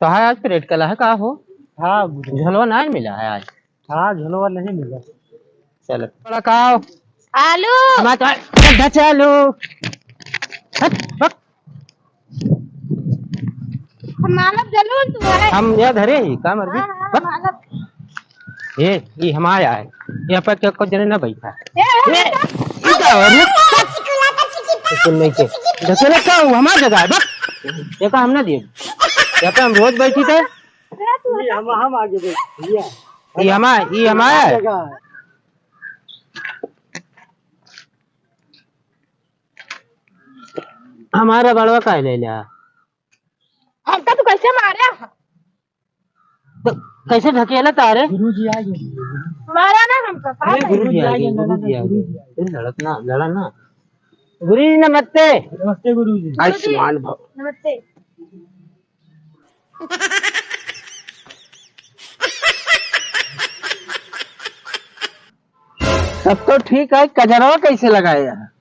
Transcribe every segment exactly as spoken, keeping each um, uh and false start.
तो है आज पेट कला है का हो? हाँ, गुरु। झोलवा नहीं मिला है आज। हाँ, झोलवा नहीं मिला। चलो। बड़ा खाओ। आलू। हमारा तो गड्ढा चालू। हट, हट। हम मालब जरूर तू है। हम यह धरे ही, का मर गई? हाँ, हाँ, हट। मालब। ये, ये हमारा है। यहाँ पर क्या कुछ जने ना बैठा। ए, ए, ये क्या हो रही है? कुछ नहीं के। ढकेले का हो? हमारा जगह है, बस। ये का हम ना दिए। यहाँ पे हम रोज बैठी थे। ये हम, हम आगे बैठ, भैया। ये हमारा, ये हमारा है। जगह है। हमारा बड़वा काहे ले लिया? हमका तू कैसे मारा? तो कैसे ढकेला तारे? गुरुजी आ गए। मारा ना हमका, अरे, गुरुजी आ गए, गुरुजी आ गए। गुरुजी आ गए। ए, लड़त ना, लड़ा ना। गुरुजी नमस्ते। नमस्ते गुरुजी। आयुष्मान भव। नमस्ते। सब तो ठीक है, कजरवा कैसे लगाया है?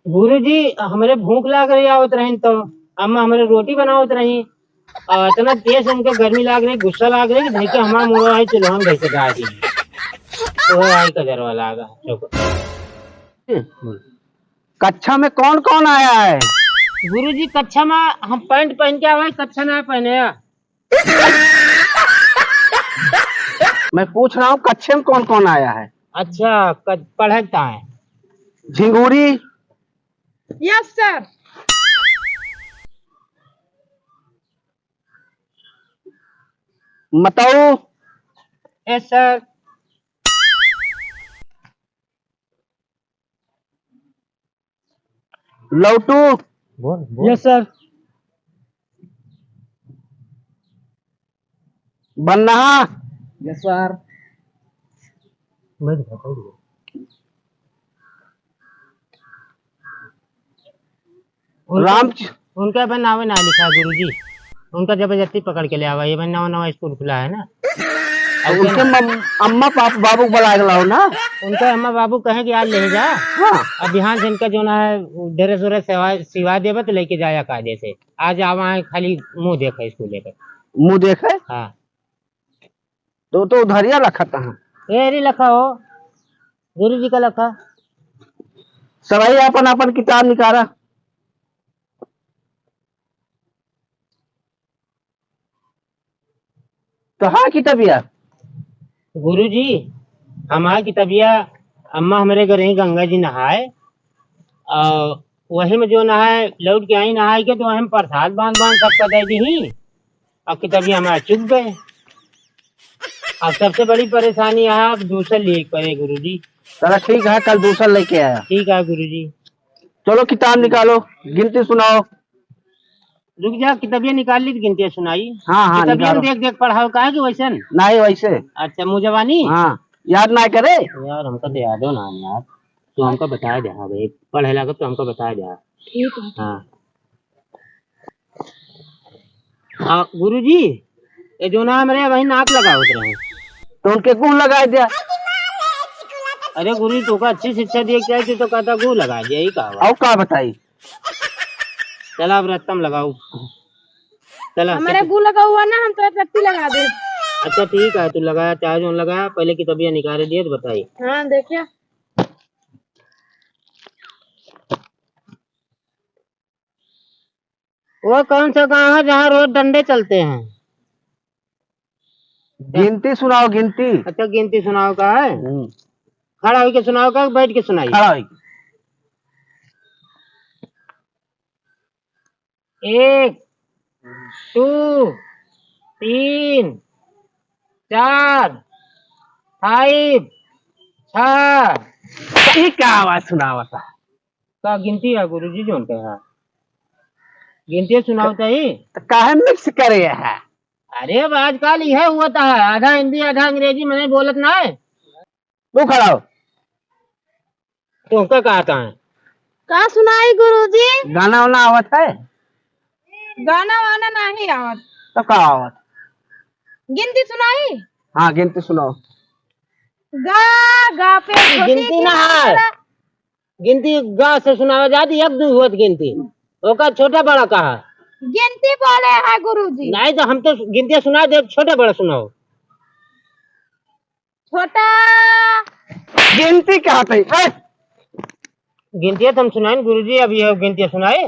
गुरुजी, हमरे भूख लाग रही आवत रही तो अम्मा हमरे रोटी बनावत रही और इतना तेज उनके गर्मी लाग रही, गुस्सा लाग रही कि धइके हमार मुड़वा है चूल्हा में धइके डाल दी। तो आई कजरवा लागा। कक्षा में कौन कौन आया है? गुरुजी, कक्षा में हम पैंट पहन के आवे, कक्षा ना पहने। मैं पूछ रहा हूँ, कच्छे में कौन कौन आया है? अच्छा, क-, पढ़ता है। झिंगुरी। Yes, sir। मतऊ। Yes, sir। लौटू। बोल, बोल। Yes, sir। बन्ना। Yes, sir। मैं दिखाता हूँ। उनका, राम च- उनका अपन नावे ना लिखा गुरुजी, उनका जबरदस्ती पकड़ के ले आवा, ये भाई नवा नवा स्कूल खुला है ना। अब उनके उनका मम-, अम्मा पाप-, बाबू को बुला के लाओ ना। उनका अम्मा बाबू कहे कि आज ले जा। हाँ। अब बिहान से इनका जो ना है ड्रेस व्रेस सिवा, सिवा देबे तो लेके जाया कायदे से। आज आवा है खाली मुंह देखा स्कूल लेकर। मुंह देखे? हाँ। तो, तो उधरिया लखत हैं। ए, री लखा हो, गुरु जी का लखा। सभई अपन अपन किताब निकारा। कहाँ किताबिया? गुरु जी, हमार किताबिया, अम्मा हमरे घरे ही गंगा जी नहाए, और वही में जो नहाए, लौट के आई नहाए के, तो वही में प्रसाद बांध बांध सबका दे दी। अब किताबिया हमारा चुक गए। अब सबसे बड़ी परेशानी है, अब दूसर लिए पड़े गुरुजी। चला ठीक है, कल दूसर लेके आया। ठीक है गुरुजी। चलो किताब निकालो, गिनती सुनाओ। रुक जा, किताबिया निकाल ली तो गिनती सुनाई। हाँ, हाँ, किताबिया में निकालो। देख देख पढ़ाओ, काहे कि वैसे न? नहीं, वैसे। अच्छा, मुँह जबानी? हाँ, याद ना करे। यार, हमका तो यादो ना है यार, तू हमका बता दे। हाँ भाई, पढ़े लागब तो हमका बता दे। ठीक है। हाँ। आ, गुरुजी, ये जो ना हमरे वही नाक लगावत रहे। तो उनके गुण लगा दिया। अरे गुरुजी, तोका अच्छी शिक्षा दिए के चाहिए, तू तो कहता गुण लगा दिया, यही कहा। और का बताई? चला अब रत्तम लगाओ। चला, हमारे चला। गुण लगा हुआ ना, हम तो रत्ती लगा दे। अच्छा ठीक है, तू लगाया, चाहे जो लगाया, पहले किताबिया निकाले दिए तो बताई। हाँ, देखिए। वो कौन सा गांव है जहाँ रोज डंडे चलते हैं? गिनती सुनाओ, गिनती। अच्छा, गिनती सुनाओ का है? हम्म। खड़ा होके सुनाओ का, बैठ के सुनाइए। खड़ा होके। एक, टू, तीन, चार, फाइव, छह। ई का आवाज सुनावता? का गिनती है गुरुजी, जोन के है? गिनती सुनाओ त ही। तो काहे mix करे है? अरे, अब आजकल यह हुआ था, आधा हिंदी, आधा अंग्रेजी, मने बोलत ना है। तू खड़ा हो। तो का कहता है? का सुनाई गुरुजी? गाना वाना आवत है? गाना वाना नहीं आवत। तो का आवत? गिनती सुनाई? हाँ, गिनती सुनाओ। गा, गा पे छोटी गिनती ना है। गिनती गा से सुनावा जाती, एक दुइ होत गिनती। ओका छोटा बड़ा कहा। गिनती बोले हैं गुरुजी। नहीं तो हम तो गिनती सुना दे, छोटा बड़ा सुनाओ। छोटा। गिनती कहत है, ए! गिनती तो हम सुनाइन गुरुजी, अब ये गिनती सुनाए।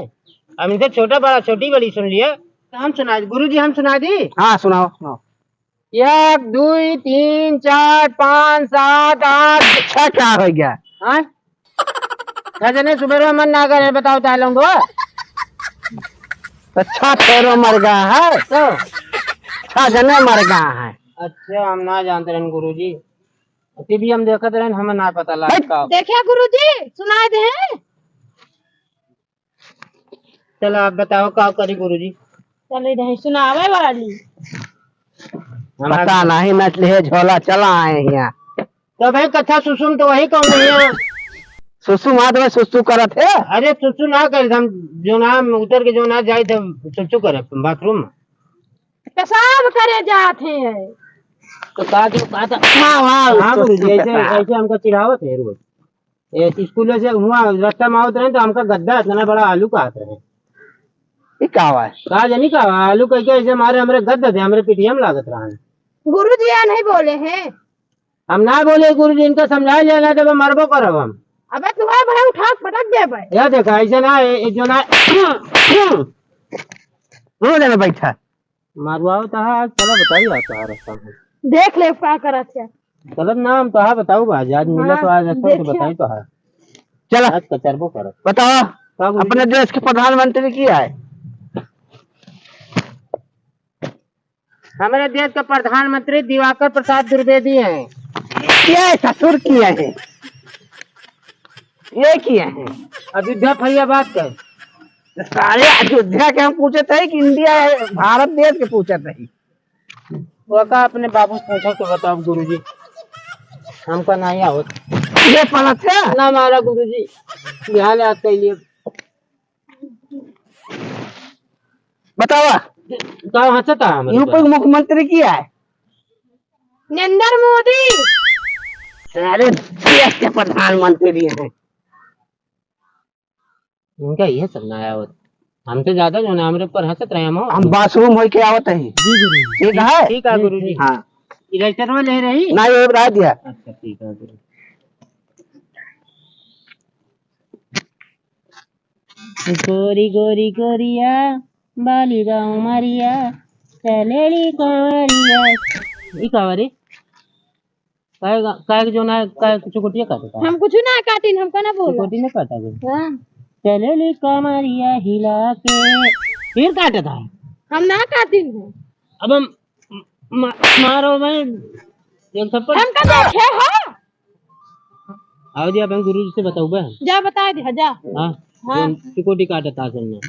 हम इनसे छोटा बड़ा, छोटी बड़ी सुन लिया। तो हम सुनाए, गुरुजी हम सुना दी। हाँ, सुनाओ, सुनाओ। एक, दुई, तीन, चार, पाँच, सात, आठ, छह क्या हो गया? हाँ? छह जने सुबह में मन ना करे, बताओ, तार लोग। तो छह फेरो मर गया है। तो? छह जने मर गया है। अच्छा, हम ना जानते रहन गुरुजी। टीवी हम देखत रहन, हमें ना पता लगा। देखिया गुरुजी, सुनाए दे। चला, आप बताओ, का करी गुरुजी? चले रहे सुनावे वाली। हम पता नहीं, नचले झोला चला आए यहाँ। तो भाई, कथा सुसुम तो वही कहूँ नहीं है। सुसु मात में सुसु करत है। अरे, सुसु ना कर, हम जो ना उतर के जो ना जाए थे, सुसु करे बाथरूम में। पेशाब करे जात है। तो का जो कहा था? हाँ, हाँ, हाँ, सुसु गुरुजी, ऐसे, पेशाब। ऐसे हमका चिढ़ावत है रोज। ए, स्कूल से हुआ रास्ता में आवत रहे तो हमका गद्दा इतना बड़ा आलू कहत रहे। ई का हुआ है? का जानी का हुआ? आलू कह के ऐसे मारे हमरे गद्दा थे, हमरे पिटिया में लागत रहा। गुरुजी या नहीं बोले हैं। हम ना बोले गुरुजी, इनका समझाए जाए ना, जब मरबो करब हम। अबे तू है भाई, उठा के पटक दे भाई। या देखा, ऐसे ना, ए, ए, जो ना, रो देना बैठा। मारवाओ तहा, आज चला बताई आ तहा रास्ता में। देख ले का करत है। गलत ना, हम तहा बताऊ बा, आज मिला हाँ, तो आज रास्ता में तो देखिए। बताई तहा। चला। आज कचरबो करत। बताओ, का बोली? अपने देश के प्रधानमंत्री की है? हमारे देश के प्रधानमंत्री दिवाकर प्रसाद द्विवेदी हैं। ये ससुर की है? ये किए हैं? अयोध्या फैजाबाद के। सारे अयोध्या के हम पूछत है कि इंडिया है, भारत देश के पूछत है? वो का अपने बाबू से पूछो तो बताओ गुरुजी, हमका नहीं आवत। ये पढ़त है? ना मारा गुरुजी, बिहार याद कर लिए। बतावा। का हंसता है हमारे यूपी ऊपर? मुख्यमंत्री की है? नरेंद्र मोदी। सारे देश के प्रधानमंत्री हैं। उनका ये सब ना आवत। हमसे ज्यादा जो ना हमरे ऊपर हंसत रहे हम। हम बाथरूम होई के आवत है। जी, जी, जी। ठीक है? ठीक है, गुरुजी। हाँ। इलेक्टर में ले रही? ना, ये रह दिया। अच्छा, ठीक है, गुरु। गोरी गोरी गोरिया, बाली गाँव मारिया, चलेली कांवरिया। ई का बारे? काहे का-, काहे के जो ना, काहे के चुकुटिया काटत है? हम कुछ ना काटिन, हमका ना बोला। चुकुटी ना काटा गई। हाँ। चलेली कांवरिया हिला के। फिर काटत है। हम ना काटिन है। अब हम म-, मारो भाई, एक थप्पड़। हमका देखे हो? आओ जी, अपन गुरु जी से बताऊबे। जा बता दे, जा। हाँ, हाँ। जौन चुकोटी काटत आसन में।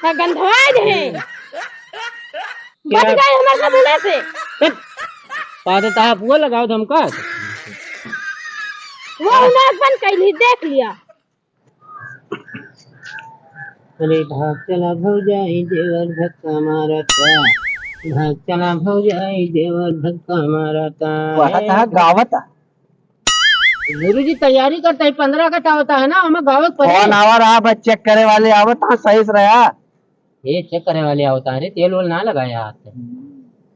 हाँ, गंधवा दे। क्या? बच गए हमारे सब उन्हें से। हट। पादे ताप वो लगाओ धमका। वो उन्हें बंद कर ली, देख लिया। अरे भाग चला भौजाई, देवर धक्का मारता। भाग चला भौजाई, देवर धक्का मारता। पढ़त हा, गावत हा। गुरुजी तैयारी करता है, पन्द्रह अगस्त आवता है ना, हमें गावत पड़े। कौन आवा रहा बस, चेक करे वाले आवत हा, सही से रहा। ये चेक करे वाले आवता है रे, तेल वेल ना लगाया हाथ पे।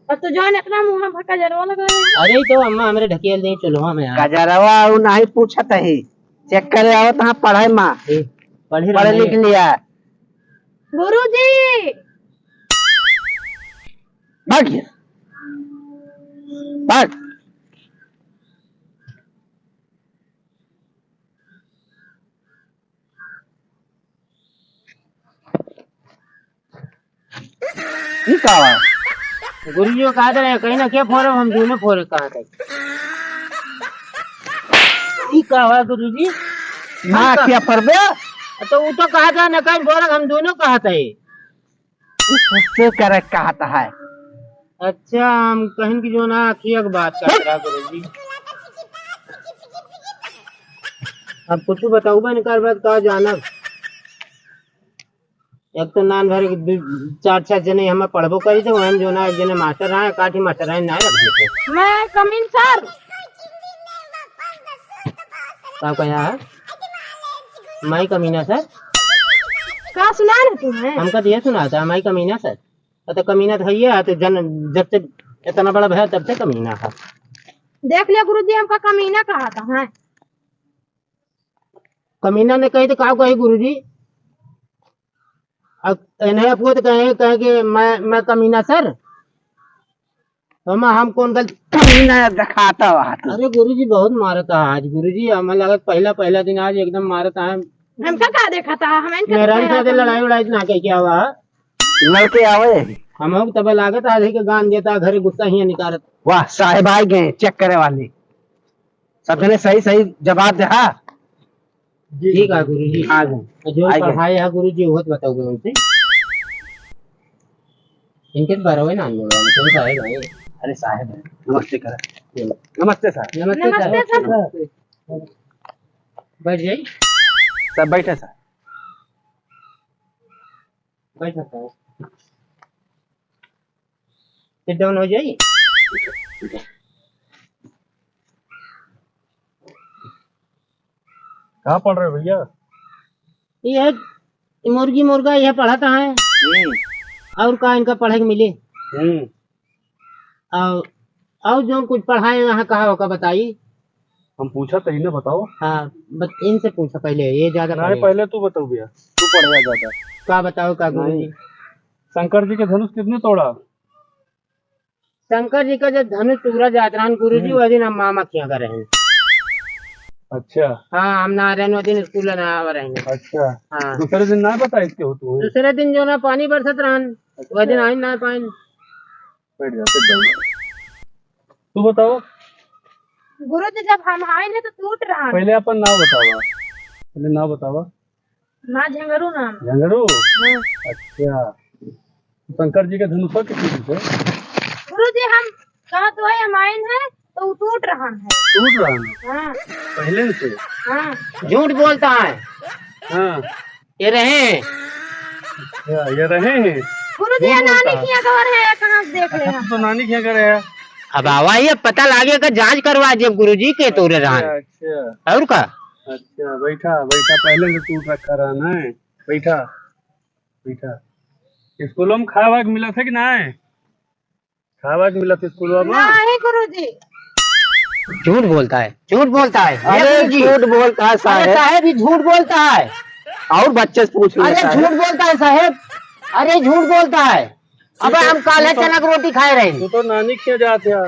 अब तो जान इतना मुंह में कजरवा लगाया है। अरे तो अम्मा हमरे ढकेल दे चुल्हा में यार। कजरवा उ नहीं पूछत है, चेक करे आवत हा पढ़े माँ। ए, पढ़े पढ़े रहे। लिख लिया। गुरुजी। भाग ये। भाग। ई का बा? गुरुजी कहा था, कहीं ना क्या फोड़े, हम दोनों फोड़े कहा था। ई का बा गुरुजी? ना, का? क्या फोड़बे? तो वो तो कहा था ना, कहीं फोड़े, हम दोनों कहा था ये। उससे करे कहा था है। अच्छा, हम कहीं की जो ना, आखिया की बात कर रहा गुरुजी। अब कुछ बताओ बा, इनकार बात का जानब। एक तो नान भर दू, चार, छह जने हम पढ़बो करी थे, वहम जौन है एक जने मास्टर आए, काठी मास्टर आए, ना रख देते। मैं कमीन सर। का कहा है? मैं कमीना सर। का सुना रहे तुम्हें? हमका तो ये सुना था, मैं कमीना सर। तो कमीना तो है ये, तो जन, जब से इतना बड़ा भया, तब से कमीना है। देख लिया गुरुजी, हमका कमीना कहा था, हैं? कमीना ने कही तो का कही गुरुजी? अब इन्हें आपको तो कहे, कहे कि मैं, मैं कमीना सर। हम, हम कौन गलत कमीना दिखाता हुआ तो? अरे गुरुजी बहुत मारता है आज गुरुजी, हमें लगा पहला, पहला दिन आज एकदम मारता है। हमका का देखा था? हमें इनका मेहरारू देखा साथे था। लड़ाई उड़ाई ना कह के आवा। लड़के आवे। हम तब लागत आज है कि गान देता घरे गुस्सा ही निकारत। वाह, साहेब आ गए चेक करे वाले। सब जने सही सही जवाब दे, हाँ? जी। ठीक है गुरुजी। आ गए। जो आई गए। पढ़ाए है गुरुजी, वो तो बताओगे उनसे। इनके तो बारहवें नाम बोल रहा हूँ, कौन सा है भाई? अरे साहेब है। नमस्ते करा। हम्म। नमस्ते सर। नमस्ते नमस्ते सर। सर। बैठ जाइए। सर बैठे सर। बैठ सकता है। सिट डाउन हो जाई। कहाँ पढ़ रहे हो भैया? ये है मुर्गी मुर्गा, यह पढ़त है। हम्म। और का इनका पढ़े के मिले? हम्म। और, और जो कुछ पढ़ाए यहाँ कहा होगा बताई। हम पूछा तो ही ना बताओ। हाँ, बत-, इनसे पूछा पहले, ये ज्यादा नहीं, पढ़े। पहले तू बताओ भैया, तू पढ़ेगा ज्यादा। का बताओ का गुरु नहीं। जी? शंकर जी के धनुष किसने तोड़ा? शंकर जी का जब धनुष टूरा जात रहन गुरु जी, हम्म। वह दिन हम मामा के यहाँ गए रहन। अच्छा। हाँ, हम ना रहन, वह दिन स्कूल ना आवा रहन। अच्छा। हाँ। दूसरे दिन ना बताइस के हो तू? दूसरे दिन जो ना पानी बरसत रहन, अच्छा। वह दिन आई ना पाइन। बैठ जा, sit down। तू बताओ। गुरु जी, जब हम आए ना तो टूट रहा। पहले अपन नाव बतावा। पहले नाव बतावा। माँ झंगरू नाम। झंगरू? हाँ। अच्छा। शंकर जी के धनुषवा किस चीज से? गुरु जी, हम कहा तो है, हम आइन है तो वो टूट रहा है। टूट रहा है? हाँ। पहले से? हाँ। झूठ बोलता है। हाँ। ये रहे। अच्छा, ये रहे हैं। गुरु जी, झूठ ये नानी बोलता है। किया घर है, कहाँ से देख ले अच्छा, हम? तू तो नानी किया घर है। अब आवा ही, अब पता लागे का जांच करवा जब गुरु जी के तोरे रहन। अच्छा, अच्छा। और का? अच्छा, बैठा, बैठा, पहले से टूट रखा रहन है। बैठा, बैठा। स्कूलों में खाए वाए के मिलत है कि नाहीं? खाए वाए के मिलत है स्कूलों में? नहीं गुरुजी। झूठ बोलता है, झूठ बोलता है। अरे गुरुजी। झूठ बोलता है अरे साहेब। साहेब, ये झूठ बोलता है। और बच्चे से पूछ ले अरे साहेब। झूठ बोलता है साहेब, अरे झूठ बोलता है। अबे तू तो, हम काले तू तो, चना की रोटी खाए रहे। तू तो नानी के जात है।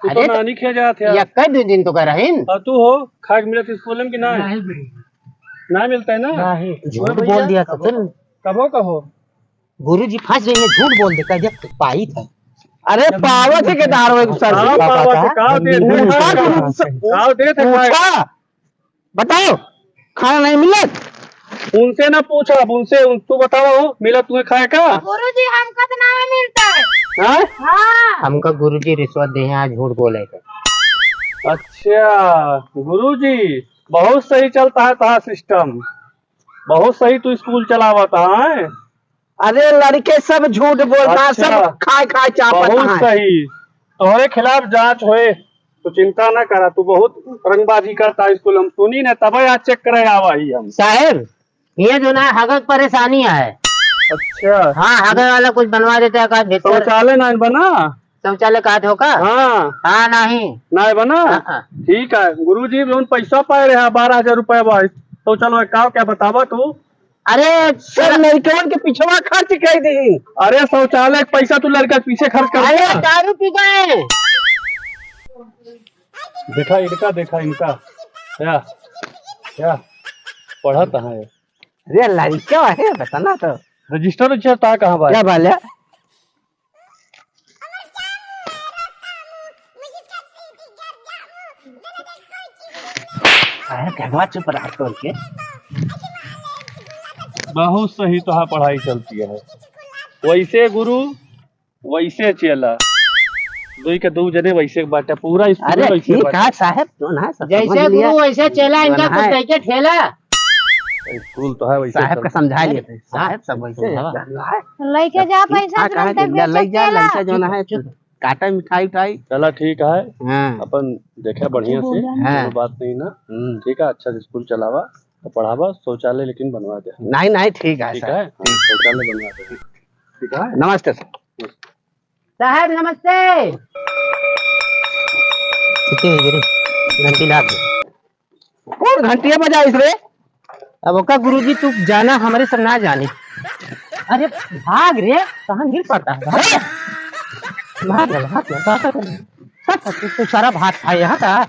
तू तो अरे तो नानी के जात है। या कई दो दिन तो कह रहे हैं। और तू हो, खाए के मिलत स्कूल में कि ना? नहीं गुरुजी। ना मिलता है ना? नहीं। झूठ अरे भैया, बोल दिया तो फिर। कबो कहो। गुरुजी फंस गई है, झूठ बोल देता है, जब पाई था। अरे पावत है के दार वो सर का पावत है, का दे थे पूछा खाए? तुमसे, का दे थे खाए? पूछा, बताओ, खाना नहीं मिलत? उनसे ना पूछा, अब उनसे, उन, तू बताओ, मिला तुम्हें खाए का? गुरुजी, हमका तो ना मिलता है। हाँ? हाँ। हमका गुरुजी रिश्वत दे हैं, आज झूठ बोले थे। अच्छा, गुरुजी, बहुत सही चलता है तुम्हारा सिस्टम, बहुत सही तू स्कूल चलावत है। अरे लड़के सब झूठ बोलता है, अच्छा। सब खाए खाए चापत बहुत है। सही, तोहरे खिलाफ जांच होए, तो चिंता ना करा, तू बहुत रंगबाजी करता है स्कूल, हम सुनी ना, तबे आज चेक करे आवा ही हम। साहेब, ये जो ना हगक परेशानी है। अच्छा। हाँ, हगक वाला कुछ बनवा देते हैं का भीतर। शौचालय ना बना? शौचालय का धोखा? हाँ। हाँ, नहीं। ना बना? हाँ, हाँ। ठीक है, गुरुजी जौन पैसा पाए रहे बारह हजार रुपया भाई, शौचालय का क्या बतावा तू? अरे, सब लड़कवन के पिछवा खर्च कर दी। अरे, शौचालय के पैसा तू लड़का के पीछे खर्च कर अरे, दिया। दारू पी गए। देखा इनका, देखा इनका। क्या? क्या? पढ़त है। अरे, लड़का है, बता ना तो। रजिस्टर, रजिस्टर ता कहाँ बा? क्या बाल्या? अरे, घरवा चुप रहा तोड़ के। बहुत सही तोहार पढ़ाई चलती है। वैसे गुरु, वैसे चेला। दुई के दू जने वैसे के बाटे, पूरा स्कूल अरे, वैसे ठीक बाटे। है साहेब, जो ना सब जैसे समझ लिया। गुरु वैसे चेला, इनका जो कुछ ना है। कह के ठेला। स्कूल तो है वैसे साहब का चलता। समझा लेते हैं। साहब सब वैसे हैं। हाँ। लइके जा पैसा हाँ, कहाँ तुरंते के? ले, बेच ले जा, सकेला। लइका जौन है, काटा मिठाई उठाई। चला ठीक है। हाँ। अपन देखा बढ़िया से, बोला। हाँ। कोनो बात नहीं ना। हम्म। ठीक है, अच्छा से स्कूल चलावा, पढ़ावा, शौचालय लेकिन बनवा दे। नहीं, नहीं, ठीक है, ठीक सर। है? हाँ, शौचालय बनवा दे। ठीक है? नमस्ते सर। साहब नमस्ते। छुट्टी हो गई रे, घंटी लाग गई। कौन घंटिया बजाइस रे? अब ओका गुरुजी तू जाना, हमरे सब ना जानी। अरे भाग रे, कहाँ गिर पड़ता है? भाग, भाग, भाग, भाग, भाग, भाग। तू सारा भात खाए यहाँ का?